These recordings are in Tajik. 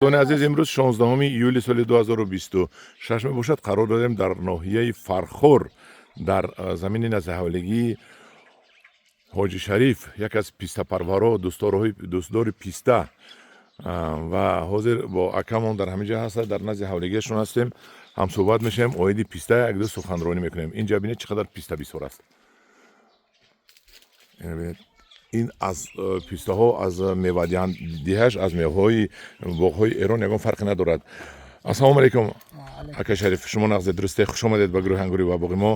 Дӯстони азиз, имрӯз 16 июли соли 2026 мебошад. Қарор дорем дар ноҳияи Фархор, дар замини наздиҳавлигии Ҳоҷи Шариф, як аз пистапарваро, дӯстдори писта. Ва ҳозир бо акамон дар ҳамин ҷо ҳастад, дар назди ҳавлигиашон ҳастем, ҳамсӯҳбат мешавем, оиди писта якду суханронӣ мекунем. Инҷа бинед, чӣ қадар писта бисёр аст. Бинед, ин аз пистаҳо, аз мевадиҳаш, аз меваҳои боғҳои Эрон ягон фарқе надорад. Ассалому алайкум, ака Шариф, шумо нағзе, дурусте? Хуш омадед ба гурӯҳи ангури ва боғи мо.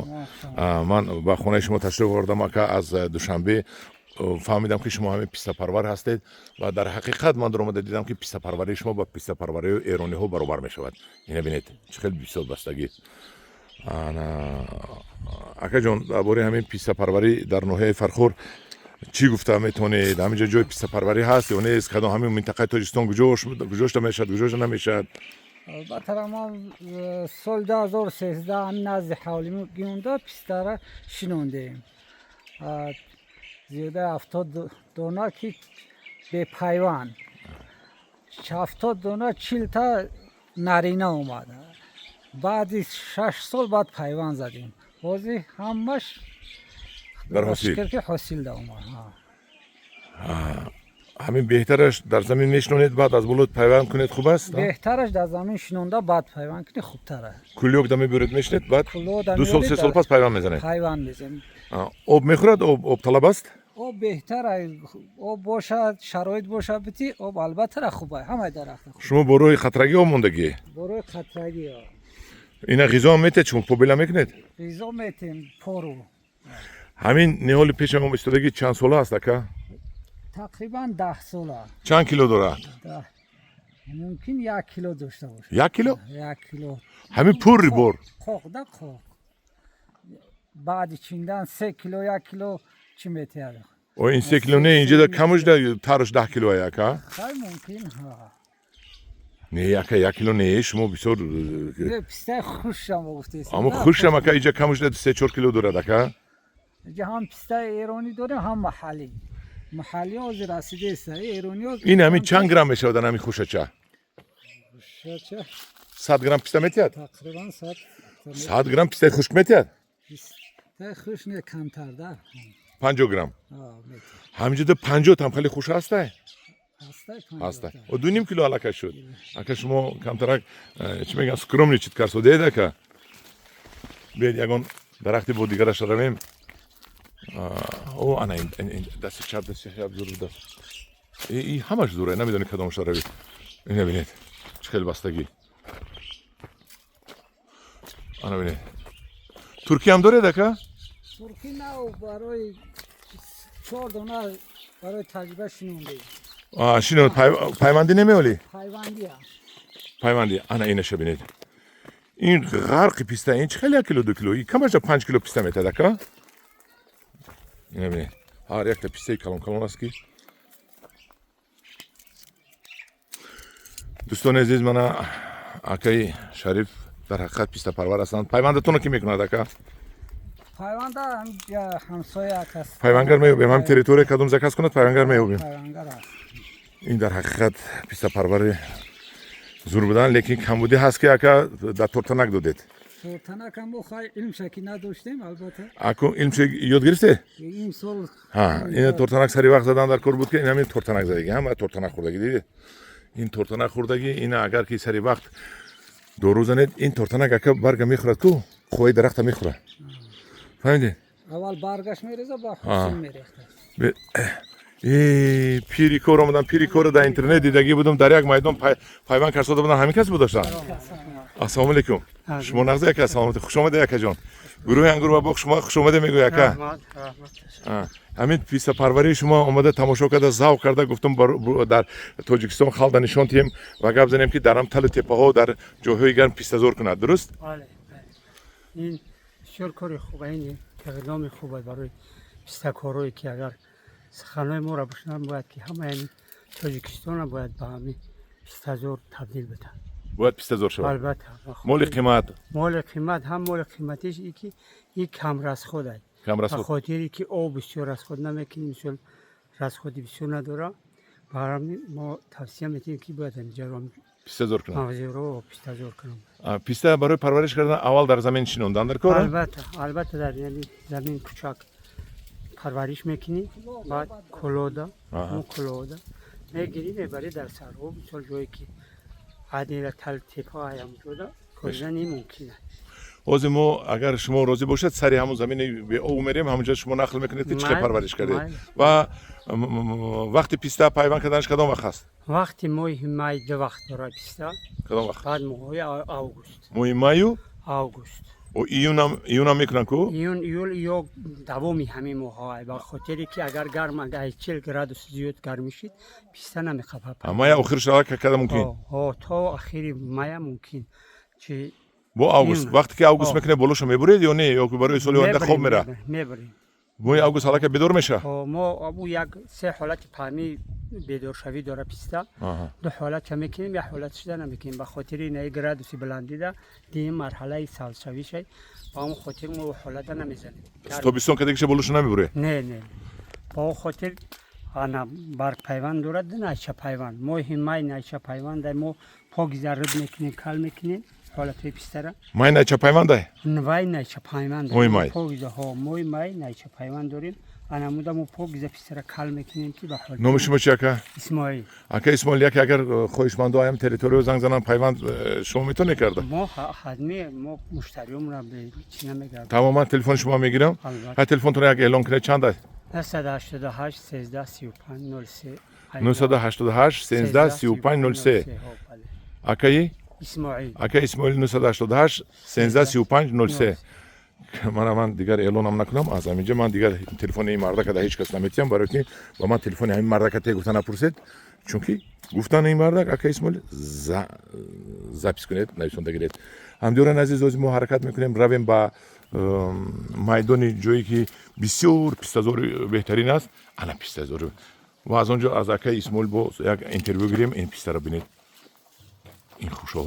Ман ба хонаи шумо ташриф овардам, ака, аз Душанбе. Фаҳмидам, ки шумо ҳамин пистапарвар ҳастед, ва дар ҳақиқат ман даромада дидам, ки пистапарварии шумо ба пистапарварии эрониҳо баробар мешавад. Ина бинед, чӣ хел бисёр бастагӣ. Акаҷон, дар бораи ҳамин пистапарварӣ дар ноҳияи Фархор чӣ гуфта метавонед? Ҳаминҷо ҷои пистапарварӣ ҳаст ё нест? Кадом ҳамин минтақаи Тоҷикистон куҷошта мешавад, куҷошта намешавад? Албатта, мо соли 2013 ҳамин назди ҳавлигиунда пистара шинондем, зиёда 70 дона, ки бепайванд, 70 дона, 40-та нарина омад. Баъди 6 сол баъд пайванд задем. Ҳозир ҳамаш дар ҳосил. Шукр, ки ҳосил да омад. Ҳамин беҳтараш дар замин мешинонед, баъд аз боло пайванд кунед, хуб аст? Беҳтараш дар замин шинонда, баъд пайванд кунӣ, хубтар аст. Кулёк да мебуред, мешинед, баъд 2 сол, 3 сол пас пайванд мезанед? Пайванд мезанем. Об мехӯрад? Обталаб аст? Об беҳтар, об бошад, шароит бошад, бити об, албатта, хуб аст, ҳамаи дарахта. Шумо бо роҳи қатрагӣ об мондагӣ? Бо роҳи қатрагӣ. Ина ғизоам метед шумо, побела мекунед? Ғизо метем, пору. Ҳамин ниҳоли пеши мо истодагӣ чанд сола аст, ака? Тақрибан 10 сола. Чанд кило дорад? Мумкин 1 кило дошта бошад. 1 кило? 1 кило. Ҳамин пурри бор? Қоқ да, қоқ. Баъди чиндан 3 кило, 1 кило чӣ метиҳад. О, ин 3 кило не, инҷа да камуш да тарш 10 кило, ака. Хай, мумкин. Не, ака, 1 кило не, шумо бисёр. Пистаи хушам гуфтест. Аммо хушам, ака, инҷа камуш да 3-4 кило дорад, ака. Инҷа ҳам пистаи эронӣ дорем, ҳам маҳаллӣ. Маҳаллӣ ҳозир расидааст, эрониҳо. Ин ҳамин чанд грамм мешавад, ҳамин хушача? Хушача. 100 грамм писта метиҳад? Тақрибан 100. 100 грамм пистаи хушк метиҳад? Пистаи хушк не, камтар да. 50 грамм. Ҳаминҷода 50 там хеле хуш ҳастай? Ҳастай. О, 2,5 кило аллакай шуд. Ака, шумо камтарак, чӣ мегӯям, скромничать карсодед, ака. Биед, ягон дарахти бо дигараша равем. О, ана дасти чап, дасти чап зур будаст. И ҳамаш зура, намедонӣ кадомаша равӣ. Ина бинед, чӣ хел бастагӣ. Ана бинед, туркиям доред, ака? Туркӣ нав барои чор дона барои таҷриба шинондем. Шино, пайвандӣ намеолӣ? Пайвандия. Пайвандӣ. Ана инаша бинед, ин ғарқи писта. Ин чӣ хел 1 кило, 2 кило, камаша 5 кило писта метад, ака. Ина бинед, ҳар якта пистаи калон калон аст, ки дӯстони азиз, мана акаи Шариф дар ҳақиқат пистапарвар ҳастанд. Пайвандатонро ки мекунад, ака? Пайванда ҳамсоя акас. Пайвангар меёбем. Ҳам территория кадом заказ кунад, пайвангар меёбем. Пайвангар аст. Ин дар ҳақиқат пистапарвари зур будан, лекин камбудӣ ҳаст, ки, ака, дар тортанак додед. Тортанакам мо хай илмша ки надоштем, албатта. Аку илмша ёд гирифте? Имсол. Ҳа, ина тортанак сари вақт задан дар кор буд, ки ин ҳамин тортанак задагӣ, ҳама тортанак хӯрдагӣ, дидед, ин тортанак хӯрдагӣ. Ина агар ки сари вақт дору занед, ин тортанак, ака, барга мехӯрад ку, қувваи дарахта мехӯрад, фаҳмидед? Аввал баргаш мереза, ба ҳосил мерехта. Пири кор омадам. Пири корро дар интернет дидагӣ будам, дар як майдон пайванд карсода будам, ҳамин кас будоштам. Ассалому алайкум, шумо нағзе, ака? Саломати, хуш омаде, акаҷон. Гурӯҳи ангур ва боғ шумо хуш омаде мегӯй, ака. Ҳамин пистапарварии шумо омада тамошо карда, завқ карда, гуфтам, дар Тоҷикистон халда нишон диҳем ва гап занем, ки дар ҳам талу теппаҳо, дар ҷойҳои гарм пистазор кунад, дуруст? Ин бисёр кори хуба, ин иқдоми хуб аст барои пистакорое, ки агар суханҳои моро бишнаванд, бояд ки ҳамаи Тоҷикистона бояд ба ҳамин пистазор табдил биданд. Бояд пистазор шавад. Албатта. Моли қимат. Моли қимат, ҳам моли қиматиш и ки и камрасход аст. Камрасход. Ба хотире ки об бисёр расход намекунем, мисол, расходи бисёр надора. Ба ҳамин мо тавсия метиҳем, ки бояд ҳаминҷаро Пистазор кунам. Мавзеъро пистазор кунам. Писта барои парвариш кардан аввал дар замин шинондан дар кор? Албатта, албатта, дар яъне замин кучак парвариш мекунӣ, баъд кулода мо кулода мегирӣ, мебарӣ дар сарҳо, мисол, ҷое ки адила тал тепа аямҷода коридани мумкин аст. Ҳозир мо, агар шумо розӣ бошед, сари ҳамун замини беоб мерем, ҳамунҷо шумо нақл мекунед, ки чӣ хел Майли, парвариш кардед. Майли. Ва вақти писта пайванд карданаш кадом вақт аст? Вақти моҳи май ду вақт дорад писта. Кадом вақт? Баъд моҳҳои август. Моҳи маю? Август. Июнам, июнам мекунанд ку? Июн, июл ё давоми ҳамин моҳҳо, ба хотире ки агар гарм, агар 40 градус зиёд гармӣ шид, писта намехапад. Мая охирш алака карда мумкин? Ҳо, то ахири мая мумкин чи. Бо август. Июн. Вақте ки август Ҳо. мекунед, болошо мебуред ё не, ё ки барои соли оянда хоб мера? Мебарем. Моҳи август алака бедор меша? Ҳо, мо ӯ як се ҳолати паҳмӣ бедоршавӣ дора писта. Ду ҳолатша мекунем, як ҳолат шида намекунем, ба хотири наи градуси баландида дим марҳалаи сабзшавишай, ба он хотир мо ӯ ҳолата намезанем. Тобистон кардагиша болошо намебуре? Не, ба он хотир ана барг пайванд дорад, найча пайванд. Моҳи май найча пайванда мо покиза риб мекунем, кал мекунем ҳолатҳои пистара. Май найча пайвандай? Вай найча пайванд. Моҳи май. Покиза, ҳо, моҳи май найча пайванд дорем. Анамуда мо покиза пистара кал мекунем, ки ба ҳол. Номи шумо чи, ака? Исмоил. Ака Исмоил, яке агар хоҳишмандо аям территориё занг зананд, пайванд шумо метавонед карда? Мо ҳатмӣ, мо муштариёмра чӣ намегардем. Тамоман телефони шумо мегирам. Албатта. Ҳа, телефонтонро як эълон кунед, чанд аст? 988 13 35 03. 988 13 35 03. Акаи? Исмоил. Ака Исмоил, 988 13 35 03. Мана, ман дигар эълонам накунам аз ҳаминҷа. Ман дигар телефони ин мардака да ҳеҷ кас наметиҳам, барои ки ба ман телефони ҳамин мардака те гуфта напурсед, чунки гуфтан ин мардак, ака Исмоил, запись кунед, нависонда гиред. Ҳамдиёрани азиз, ҳозир мо ҳаракат мекунем, равем ба майдони ҷое ки бисёр пистазори беҳтарин аст. Ана пистазори, ва аз он ҷо аз акаи Исмоил бо як интервю гирем. Ин пистаро бинед, ин хушҳол.